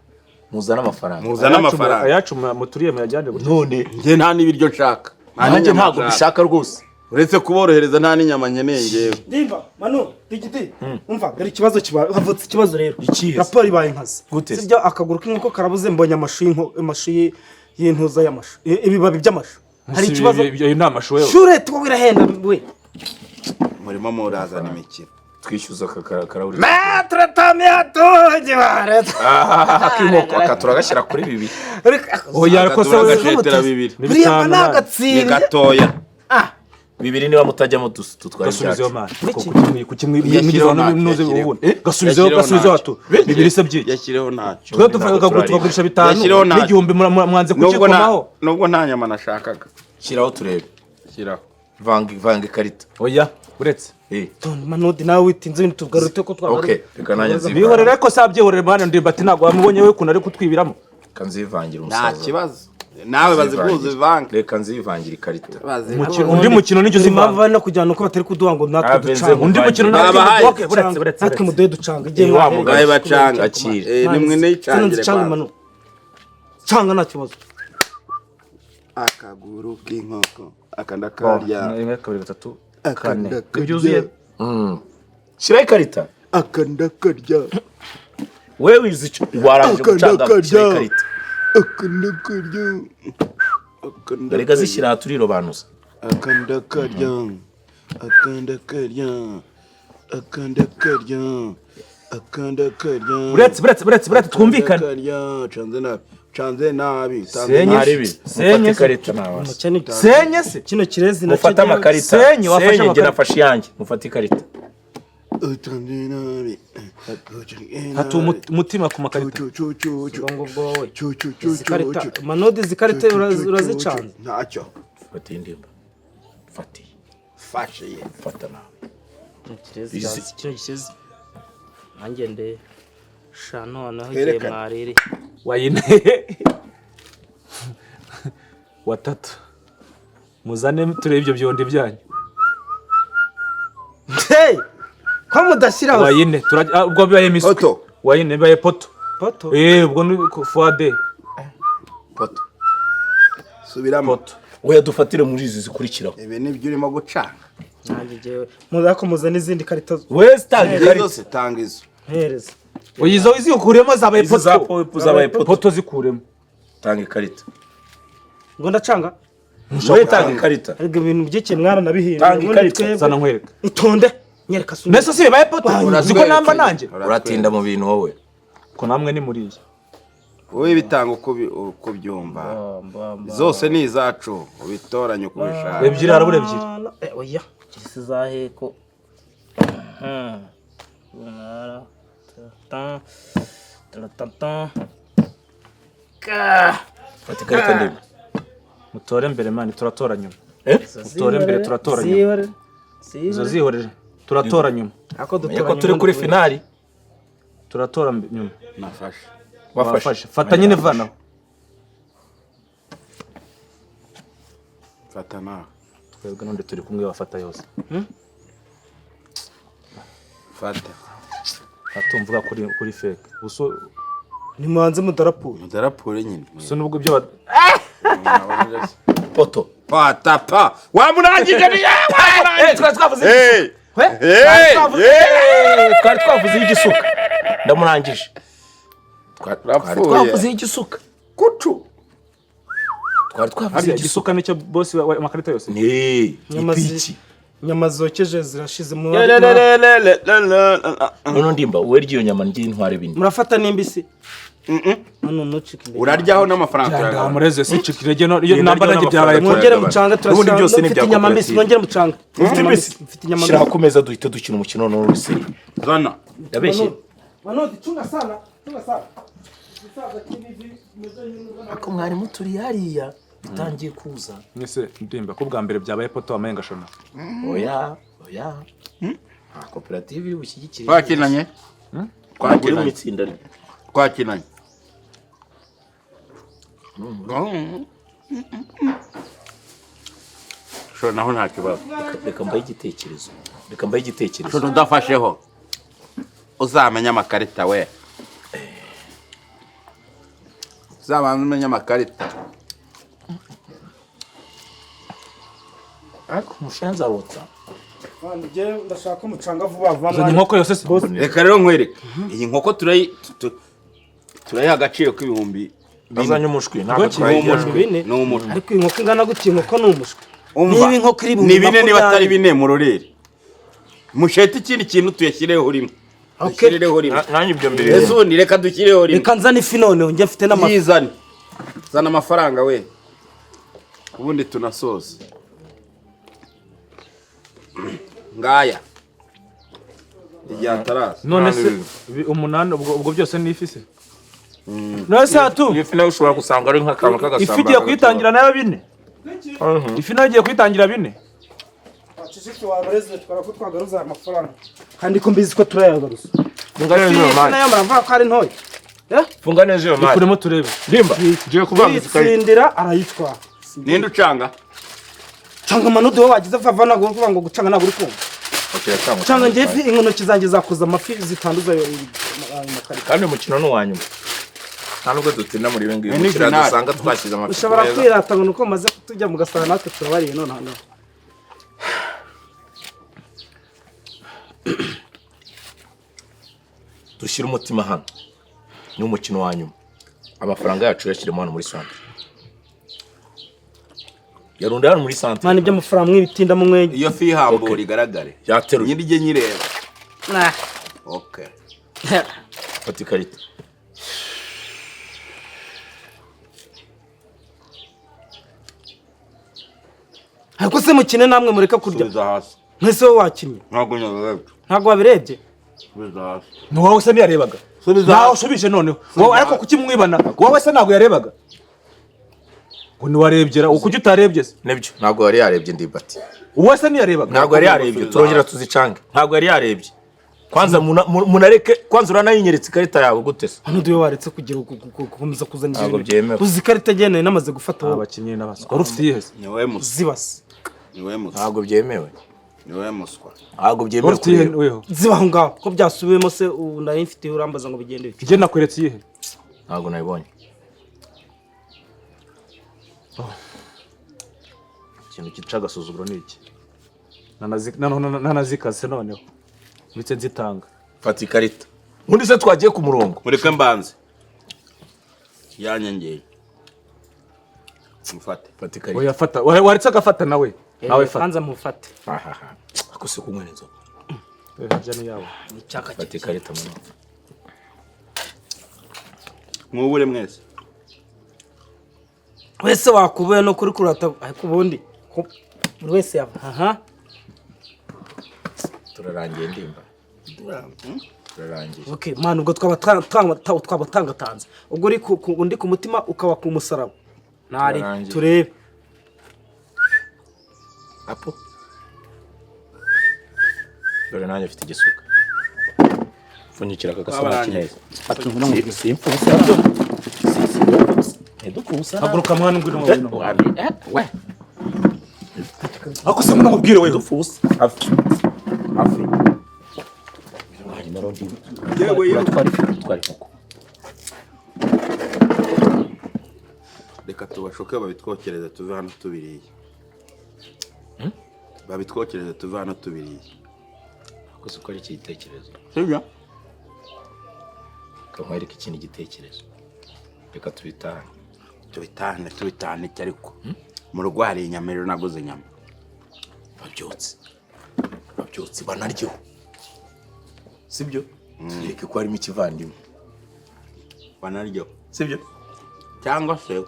muzane amafaranga. Muzane amafaranga. Ayacu muturiye muyajyane gutya. None Njye nta n'ibiryo nshaka. Nta nanjye n'inyama ntabwo nshaka. mbishaka rwose. Uretse kuborohereza, nta n'inyama nkeneye ngewe. Ndimba, Manu, Digidi, umva, dore ikibazo kiba havutse, ikibazo rero. Ikihe se? Raporo ibaye inkazi. Gute se? Sibyo, akaguru k'inkoko karabuze, mbonye amashu y'inko, amashu y'intuza y'amashu. Ibibabi by'amashu. Hari ikibazo. Iyo ni amashu wewe. Shure tuba wirahenda we. Murimo murazana imikino. Twishyuza aka karahuri. Maître Tamiatungi bareta. Ak'inkoko aka turagashyira kuri 2. Oya, ariko se wewe Turagacetera 2. Ni Buriya 5 mba nawe. Ni nagatsinze. gatoya. 2 niba mutajyamo tutwara Gasubizeho ibyacu. mani. Kuki Yashyireho mwigize ntacyo, nuze yashyireho. ubundi? Gasubizeho, gasubizeho atu. 2 se byiki? Yashyireho ntacyo. Twe tuvuga tukagurisha 5 Yashyireho ntacyo. n'igihumbi mwanze Nubwo nta kukikomaho. Nubwo nta nyama nashakaga. Shyiraho turebe. Shyiraho. Vanga, vanga ikarita. Oya, uretse. Tonde Manudi, nawe witinze ibintu tugarute ko twagaruka. Okay, reka nanjye nzivangire. Bihorere, ariko se abyihorere mwana, Ndimbati ntabwo wamubonye we ukuntu ari kutwibiramo. Reka nzivangire Nta umusaza. kibazo, nawe baziguze uvange. Reka nzivangire ikarita. Undi mukino nicyo Impamvu zivanga. bari no kujyana uko batari kuduha ngo natwe Ave nze ducanga. Undi mukino Babahaye. Okay, buretse, buretse. Natwe muduhe ducanga igihe Wa mwahereye. mugani. Bahe bacanga. Akira. Nimwe niyicangire Canga kwanza. Manu. Canga nta kibazo. Akaguru k'inkoko aka ndakarya. 1, 2, 3, Aka 4. ndakarya. Ibyuzuye. Shyiraho ikarita. Aka ndakarya. Wewe wize icyo warangije Aka gucanga, ndakarya. shyiraho ikarita. Aka ndakarya. Aka Reka ndakarya. zishyira aha turirobanuza. Aka ndakarya. Aka ndakarya. Aka ndakarya. Aka ndakarya. Buretse, buretse, buretse, buretse, twumvikane. Ndakarya. Canze nabi, canze nabi, canze Senye. nabi. Ntaribi. Senye Mufate se. ikarita ntabasa. Umukene Senye se. kino kirezi nacyo Mufate amakarita. Senye, wafashe Senye, njye amakarita. nafashe iyanjye. Mufate ikarita. Canze nabi. Canze nabi. Hatu umutima ku makarita. Cu, cu, cu, cu. Ngo ubwo wowe. Cu, cu, cu, Izi cu, karita cu. Manudi, izi karita urazicanze. Ntacyo. Fata iyi ndimba. Fata iyi. Fashe ye. Fata nawe. Kino kirezi kino kirezi. Nanjye nde. Sha noneho igihe Twerekane. mwaririye. Wayine. Watatu. Muzane turebe ibyo byondi byanyu. Hey! Ko mudashyiraho? Wayine turajya ubwo bibaye miswi. Poto. Wayine bibaye poto. Poto. Ubwo ni fuade. Poto. Subiramo. Poto. Oya, dufatire muri izi zikurikiraho. Ibi nibyo urimo gucanga. Nanjye jyewe. Muzako muzane izindi karita Wese tanga Izo ikarita. se tanga izo. mpereza. Oya, izo zikuremo zabaye Izi za poto. zabaye poto. Poto zikuremo. Tanga ikarita. Ngo ndacanga. Wowe tanga ikarita. Ariko ibintu by'iki mwaranabihinduye. Tanga Ubundi ikarita. twebwe- Zana nkwereka. Itonde. Nyereka sunya. Mbese si bibaye poto? Ziko namba nanjye. Uratinda mu bintu wowe. Ko namwe ni muriye. Wowe bitanga uko uko byumva. Zose ni izacu, ubitoranye uko ubishaka. 2, harabura 2. Oya. Kirisi zaheko. Unara. Ta. Ta ta ta. Ka. Fata ikarita ndimba. Mutore mbere mani, turatora nyuma. Eh? Mutore mbere, turatora nyuma. Zihorere. Izo Zihorere. zihorere. Turatora nyuma. Ako Menya ko turi kuri finali. Turatora nyuma. Nafashe. Wafashe. Wafashe. Fata nyine vanaho. Fata nawe. Twebwe none turi kumwe bafata yose. Fata. Atumvuga kuri fake. Uso Nimubanze mudarapuro. Mudarapure nyine. uso nubwo ibyo Poto. Fata pa. Wamurangije ni Eh, twari twavuze Hey! Eh? Hey! Twari twavuze igisuka. Ndamurangije. Twari Urapfuye. twavuze igisuka. Kucu. Twari twavuze Harya igisuka. igisuka nicyo boss wa amakarita yose. Ni Nyama ipiki. Inyama zokeje zirashize mu Noneho ndimba wowe rya iyo nyama nd'intware 4. Murafata n'imbisi. Hano nucika imbere. Uraryaho n'amafaranga Cyanda turayagabana. mureze si cikirege no iyo namba nanjye byabaye N'amafaranga Mwongere mucanga N'ubundi turashyira. byose ni Mfite ibya inyama mbisi koperative. mwongere mucanga. Ufite imbisi? Mfite inyama Shyira mbisi. ku meza duhita dukina umukino noneho uri seri. Zana. Ndabeshye. Manudi cunga sana. Cunga sana. Umusaza kibivi meze nk'inzoga. Ariko mwarimu turi hariya bitangiye kuza. Mwese ndimba ko bwa mbere byabaye poto wamaye ngashona. Oya, oya. Nta koperative iri bushyigikire. Twakinanye. Uri mu Twakinanye. itsinda rye. Twakinanye. Shora naho nta kibazo. Reka mbahe igitekerezo. Reka mbahe igitekerezo. Shora udafasheho. Uzamenya amakarita we. Uzabanza umenye amakarita. Ariko umushenzi arotsa. Ndashaka ko mucanga vuba vuba. Uzanye inkoko yose se? Reka rero nkwereke. Iyi nkoko turayiha agaciro k'ibihumbi 4. Azanye umushwi ntabwo Ni twayigira. umushwi. Bine. Ni umushwi. Ariko iyi nkoko ingana gutya, inkoko ni umushwi. Umva, Niba inkoko iri ni 4 niba atari 20,000. 4 murorere. Mushete ikindi kintu tuyashyireho rimwe. Dushyireho rimwe. Nanjye ibyo mbere. Ese ubundi reka dushyireho rimwe. Reka nzane ifi noneho, njye mfite n'amafi. Yizane. Zana amafaranga we. Ubundi tunasoza. Ngaya. Igihe ataraza. None se 8 ubwo byose ni ifi se? None se hatu Ifi nawe ushobora gusanga ari nk'akantu k'agasamba. ifi igiye kuyitangira nayo 4. Ifi nayo igiye kuyitangira 4. Kandi ko mbizi ko turayagaruza. Funga neza iyo mari. Nayo muravuga ko ari ntoya. Funga neza iyo mari. Ikuremo turebe. Ndimba. Ngiye kuvanga izi karita. Yitsindira arayitwara. Ninde ucanga? Canga amanudu wowe wagize vava, ntabwo uri kuvuga ngo gucanga ntabwo uri kumva. Okay, cyangwa. Canga njye ifi, intoki zanjye zakoze amafi zitanduza ayo makarita. Kandi umukino ni uwa nyuma. Nta nubwo dutinda muri ibi ngibi. Ni Umukino finale. dusanga twashyize amafi ku Ushobora meza. kwirata ngo nuko maze kutujya mu gasara natwe turabariye none hano. Dushyire umutima hano. Ni umukino wa nyuma. Amafaranga yacu yashyiremo hano muri santere. Yarunda hano muri santere. Mwana iby'amafaranga mwibitinda mu mwenge. Iyo fi ihambura igaragare. Yateruye. Nyirye nyireba. Okay. Fata ikarita. Ariko se mukine namwe mureka kurya. Subiza hasi. Mwese wowe wakinnye. Ntabwo nyabirebye. Ntabwo wabirebye. Subiza hasi. Ni wowe se ntiyarebaga. Subiza Nawe hasi. usubije noneho. Wowe ariko kuki mwibana? Wowe se ntabwo yarebaga. Ngo ntiwarebyera, kuki utarebye se? Nibyo. Ntabwo yari yarebye Ndimbati. Wowe se ntiyarebaga. Ntabwo yari yarebye. Turongera tuzicange. Ntabwo yari yarebye. Kwanza munareke kwanza uranayinyeretse ikarita yawe gute se? Hano duwe waretse kugira gukomeza kuzana Ntabwo byemewe. Uzi ikarita agendanye namaze gufata wowe. Abakinnyi n'abaswa. Wari ufite iyihe se? Ni wowe muswa. Zibase. Ni wowe muswa. Ntabwo byemewe. Ni wowe muswa. Ntabwo byemewe Wari ufite iyihe kureba. weho? Ziba aho ngaho. Ko byasubiwemo se ubu nari mfite urambaza ngo bigende bite. Njye nakweretse iyihe? Ntabwo nabibonye. Ikintu cyica agasuzuguro ni iki? Nanazikase noneho. Ndetse nzitanga. Fata ikarita. Ubundi se twagiye ku murongo. Mureke mbanze. Yanyengeye. Mufate. Fata ikarita. Oya fata. Waretse agafata nawe. Nawe fata. Kanza mufate. Ahaha. Ako se kunywa inzoga. Harya ni yawe. Icyaka Fata ikarita mama. Mwubure mwese. Wese wakubuye no kuri kurata ariko ubundi buri wese yaba aha. Turarangiye Ndimba. Turarangiye. Okay, man ubwo twaba twabatangatanze. Ubwo uri undi ku mutima ukaba ku musaraba. Ntari Turarangiye. turebe. Apo. Dore nanjye mfite igisuka. Pfunyikira aka gasamaki neza. Haguruka mwana ngwino ngwino. Ako se mwana wewe. Hafi. Hafi. Hanyuma rondi. Uratwara ifi, utwara inkoko. Reka tubashuke babitwokereze tuve hano tubiriye. Babitwokereze tuve hano tubiriye. Ako se ukora iki gitekerezo? Sibyo? Reka nkwereke ikindi gitekerezo. Reka tubitahane. Tubitahane tubitahane iki ariko. Mu rugo hari inyama rero naguze inyama. Babyotse. Babyotse banaryeho. Sibyo? Tureke ko harimo ikivandimwe. Banaryeho. Sibyo? Cyangwa se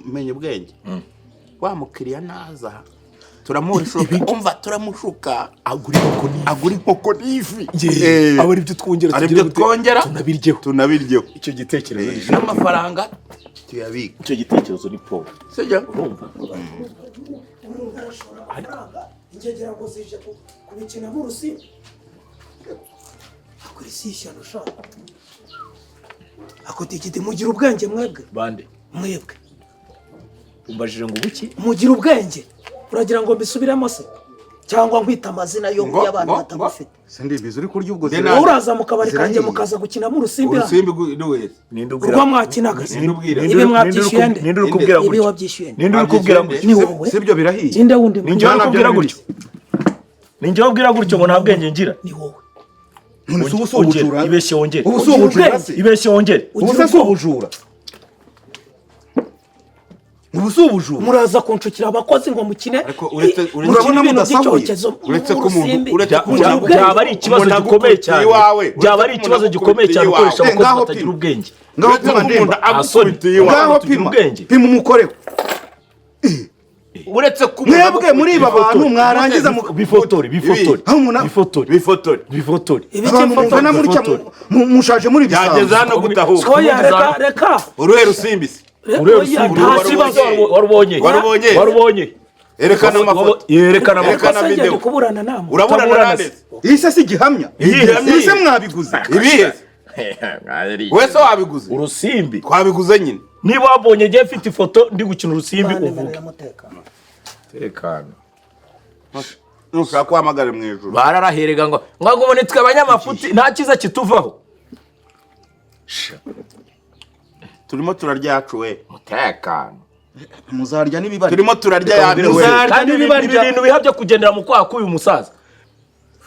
menya ubwenge. Wa mukiriya naza turamushuka, umva turamushuka Agura inkoko n'ifi. Agura inkoko n'ifi. Aba aribyo twongera ari byo twongera tunabiryeho. Tunabiryeho. Icyo gitekerezo ni N'amafaranga tuyabika. Icyo gitekerezo ni Paul. Sibyo? Urumva? Kubikinamo urusimbi, akora isi y'ishyano ushaka. Ako Digidi, mugira ubwenge mwebwe? Bande? Mwebwe. Umbajije ngo ubuki? Mugira ubwenge? Uragira ngo mbisubiremo se, cyangwa nkwita amazina yo Ngo, y'abantu ngo, batamufite? Sindimbizi, uri kurya ubwo? Nde Wowe uraza mu kabari kanjye, Zirahiye. mukaza gukinamo urusimbi hano. Urusimbi wese. Ninde ubwira? Urwo mwakinaga se? Ninde ubwira? Ibi mwabyishyuye nde? Ninde uri kubwira Ibi gutyo? wabyishyuye nde? Ninde uri kubwira gutyo? Ni wowe. Sibyo, birahiye. Ninde wundi? Ninjye uri kubwira gutyo? Ninjye ubwira gutyo ngo nta bwenge ngira? Ni wowe. None se ubu si Ongera, ubujura? ibeshye wongere. Ubu si ubujura se? Ibeshye wongere. Ubu se si ubujura? Ubu si ubujura? Muraza kunshukira abakozi ngo mukine. Ariko uretse Murabona ibintu mudasahuye? by'icyokezo Uretse ko umuntu- urusimbi. uretse ko Mugira umuntu- ubwenge. Byaba ari ikibazo Umuntu gikomeye agukubita cyane. iwawe. Byaba ari Uretse ko ikibazo umuntu gikomeye cyane agukubita gukoresha iwawe. abakozi Ngaho batagira pima. ubwenge. Ngaho Uretse ko pima, umuntu ndemba. agukubita iwawe. Ngaho Tugira pima. ubwenge. Pima umukoreho. Uretse ko umuntu Mwebwe muri iba bantu mwarangiza Bifotore, bifotore. Aho umuntu- Bifotore. Bifotore. Bifotore. Ibiki Abantu mfoto? mungana mutya, mushaje muri Byageze bisambo. hano gutahuka. Oya, reka, reka. Uruhe rusimbi se? Urebe Oya, urusimbi. nta kibazo. Warubonye? Warubonye? Warubonye? Erekana amafoto. Yerekana amafoto. Erekana Ariko se video. ngende kuburana namwe? Uraburana Utaburana nande se. se? Iyi se si gihamya? Igihamya? Iyi se mwabiguze? Ibihe se? Wese wabiguze? Urusimbi. Twabiguze nyine. Niba wabonye ngiye mfite ifoto ndi gukina urusimbi, Bane, uvuge. mutekano. Tekana. Nushaka guhamagara mu ijuru. Bararaherega ngo ubone twe abanyamafuti nta cyiza kituvaho. Turimo turarya yacu we. Mutekano. Muzarya n'ibibari. Turimo turarya yacu we. Muzarya Kandi ibi n'ibibarya. bintu biha byo kugendera mu kwaha k'uyu musaza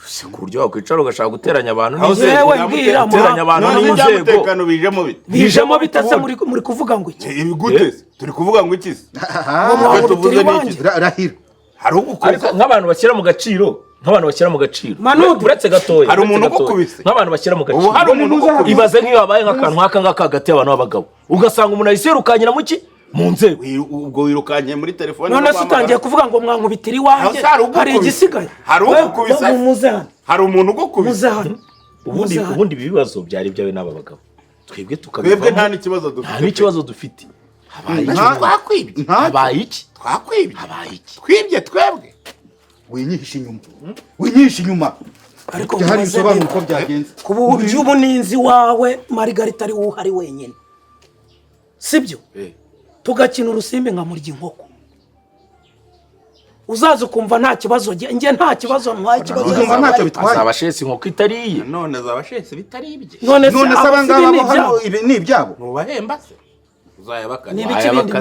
si ku buryo wakwicara ugashaka guteranya abantu Aho se n'inzego. Yewe, mbwira, Guteranya abantu None n'inzego. iby'umutekano bijemo bite? Bijemo bitase? Muri kuvuga ngo iki? Ibi gute se? Turi kuvuga ngo iki se? Ngo mwahurutira tuvuze ni iwanjye? iki? Rahira. Hari ugukubise? Ariko nk'abantu bashyira mu gaciro, nk'abantu bashyira mu gaciro, Manudi. uretse gatoya, Hari uretse umuntu gatoya. ugukubise? Nk'abantu bashyira mu Ubu gaciro, hari umuntu ugukubise? ibaze nk'iyo habaye nk'akantu nk'aka ngaka hagati y'abantu b'abagabo, ugasanga umuntu ahise yirukanyira mu ki, mu nzego. Ubwo wirukanye muri telefone None no se utangiye guhamagara. kuvuga ngo mwankubitira iwanjye? Aho se hari ugukubise? Hari igisigaye? Hari ugukubise? We, muze hano. Hari umuntu ugukubise? Muze hano. Ubundi Muze hano. ubundi ibi bibazo byari ibyawe n'aba bagabo, twebwe Twebwe tukabivamo. nta n'ikibazo dufite. Nta n'ikibazo dufite. Habaye iki? Twakwibye. Habaye iki? Twakwibye. Habaye iki? Twibye twebwe. Winyihishe inyuma, winyihishe inyuma. Ariko Jya hari mubaze ibisobanuro niba- uko byagenze. Ku buryo ubu ninzi wawe Marigarita ari wowe uhari wenyine, sibyo? Tugakina urusimbi nkamurya inkoko, uzaza ukumva nta kibazo. Njye nta kibazo ntwaye, ikibazo Uzumva ntacyo bitwaye. Azaba ashetse inkoko itariye. None azaba ashetse bitari ibye. None se None se aba abangaba si bo ibi ni hano, ibyabo? ibi ni ibyabo? Ntubahemba se? Uzayabakana. Ni ibiki bindi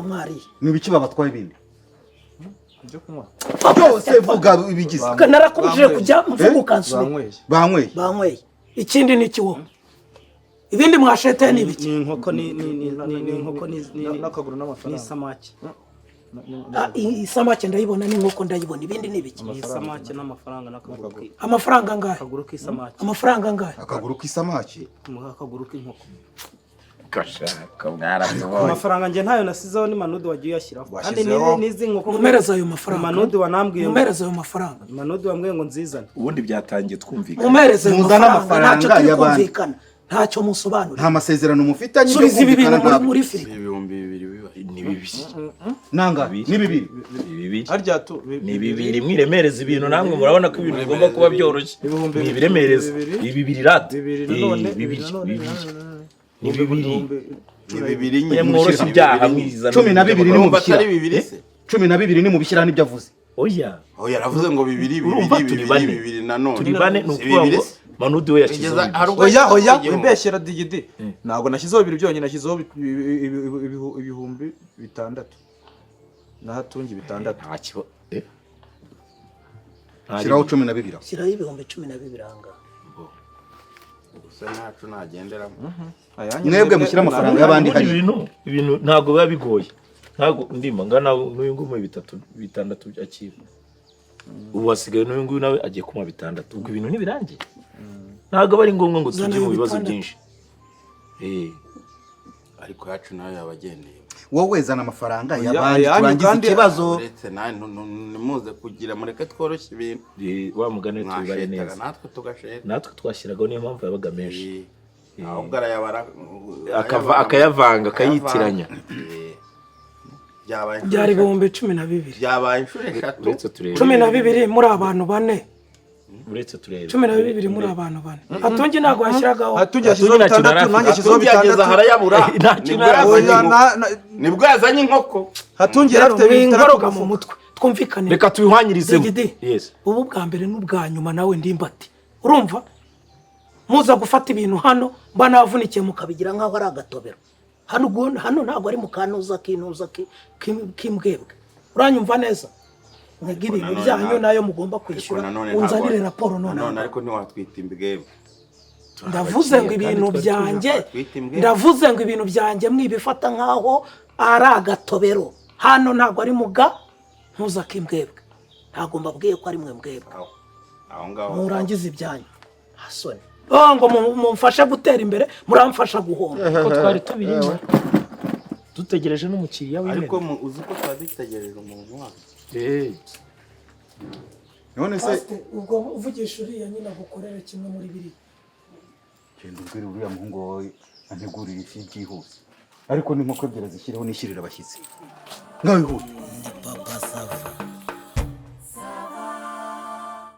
mwariye? Ni ibiki babatwaye ibindi Ibyo kunywa. byose? Vuga ibigize. Narakubujije kujya mvuga ukansubira. Banyweye. Banyweye. Banyweye. Ikindi ni iki wowe? Ibindi mwasheteye ni ibiki? Ni inkoko, ni inkoko, ni N'akaguru n'amafaranga. n'isamaki. Ah, isamake ndayibona, n'inkoko ndayibona. Ibindi ni ibiki? Ni isamake n'amafaranga n'akaguru Amafaranga angahe? akaguru k'isamake. Amafaranga angahe? Akaguru k'isamaki. Akaguru k'inkoko. Gashaka mwaratubonye. Amafaranga njye ntayo nasizeho, ni Manudi wagiye uyashyiraho kandi Washyizeho. n'izi nkoko. Mumereze ayo mafaranga. Manudi wanambwiye ngo Mumereze ayo mafaranga. Manudi wambwiye ngo nzizane. Ubundi byatangiye twumvikana. Mumereze ayo Muzane mafaranga. Ntacyo amafaranga turi y'abandi. kumvikana, ntacyo musobanurira. Nta masezerano mufitanye byo Subiza ibi bintu kumvikana muri ntabwo. muri firigo. 2000 biba. Ni bibiri. Nanga ni bibiri. Ni bibiri. Harya tu Ni bibiri. Mwiremereza ibintu, namwe murabona ko ibintu bigomba kuba byoroshye. Ibihumbi Ni ibiremereza. bibiri. Ni bibiri rata. Bibiri nanone. Eh, bibiri. Nanone, Bibiri. nanone. Ni bibiri. Ni bibiri nyine. Mwe mworoshye ibyaha mwizana. 12 Urumva atari nimubishyira. bibiri se? 12 nimubishyira n'ibyo avuze. Oya. Oh, yaravuze ngo bibiri bibiri. Urumva turi Bibiri bane. bibiri nanone. Turi bane, ni Si ukuvuga bibiri ngo se? Manudi we yashyizeho Bigeza- bibiri. hari ubwo Oya, oya, igihumbi. wimbeshyera Digidi. Ntabwo nashyizeho bibiri byonyine, nashyizeho 6000 nahatungi 6000. Nta kibazo. Eh? Shyiraho 12 aho. Shyiraho 12,000 ahangaha. Gusa ntacu nagenderamo. Ayanyu Mwebwe mushyire amafaranga y'abandi Ubundi hariya. ibintu ntabwo biba bigoye, ntabwo ndimba ngana n'uyu nguyu muha bitatu bitandatu akira. Ubu hasigaye n'uyu nguyu nawe agiye kumuha bitandatu, ubwo ibintu ntibirangiye. Ntabwo aba ari ngombwa ngo Zana tujye mu ayo bibazo bitandatu. byinshi. Eh, Ariko yacu nayo yabagendeye. Wowe zana amafaranga Oya, y'abandi ayanyu turangize kandi- ikibazo. Uretse nawe ntimuze kugira, mureke tworoshye ibintu. Eh, wa mugani tubibare Mwashetaga neza. natwe tugasheta. Natwe twashyiragaho, niyo mpamvu yabaga menshi. Eh, ahubwo arayabara. Akayavanga, akayitiranya. Eh, byabaye inshuro Byari eshatu. 12,000. Byabaye inshuro eshatu. Uretse turebe. 12 muri abantu bane. Uretse turebe. 12 muri abantu bane. Hatungi ntabwo yashyiragaho. Hatungi yashyizeho Hatungi nta kintu 6, yari nanjye afite. yashyizeho Hatungi yageze 6. aha arayabura. Nta kintu Nibwo yari yazanye Oya, inkoko. Nibwo yazanye inkoko. Hatungi yari afite 6 Mwingoroga mu mu mufuka. mutwe, twumvikane. Reka tubihwanyirizemo. Digidi, Yes. ubu bwa mbere n'ubwa nyuma nawe ndimbati, urumva muza gufata ibintu hano mba navunikiye mukabigira nk'aho ari agatobero. Hano ubwo hano ntabwo ari mu kanuza k'inuza k'imbwebwe, uranyumva neza? Mwebwe ibintu Nanone byanyu nayo mugomba Ariko kwishyura, nanone unzanire raporo nanone none. ariko ntiwatwita imbwebwe. Ndavuze ngo ibintu byanjye, Twita imbwebwe. ndavuze ngo ibintu byanjye mwibifata nk'aho ari agatobero. Hano ntabwo ari muga ntuza k'imbwebwe, ntabwo mbabwiye ko ari mwe mbwebwe. Aho aho ngaho. Murangize ibyanyu hasoni. Oh, ngo mumfashe gutera imbere, muramfasha guhomba. Ko twari tubirimo dutegereje n'umukiriya w'imena. Ariko uzi ko twari dutegereje umuntu wacu. Eh. None se Ubwo uvugisha uriya nyine agukorere kimwe muri biriya. Genda ubwire uriya muhungu wawe antegurire ifi byihuse, ariko n'inkoko ebyiri zishyireho nishyirira abashyitsi. Ngaho ihute. Papa.